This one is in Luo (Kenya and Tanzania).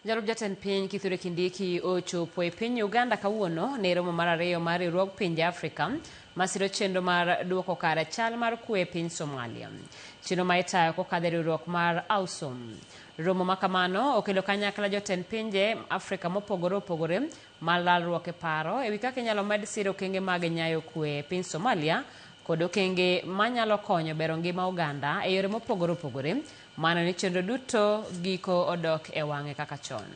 Jalup jatend piny Kithure Kindiki ochopo e piny Uganda kawuono ne romo mar ariyo mar riwruog pinje Afrika masiro chenro mar duoko kare chal mar kwe e piny Somalia. Chenro ma itayo kokadho e riwruok mar AUSSOM. Romo ma kamano okelo kanyakla jotend pinje Afrika mopogore opogore mar lalruok e paro ewi kaka inyalo med siro okenge mag nyayo kwe e piny Somalia kod okenge manyalo konyo bero ngima oganda e yore mopogore opogore. Mano ni chenro duto giko odok e wang'e kaka chon.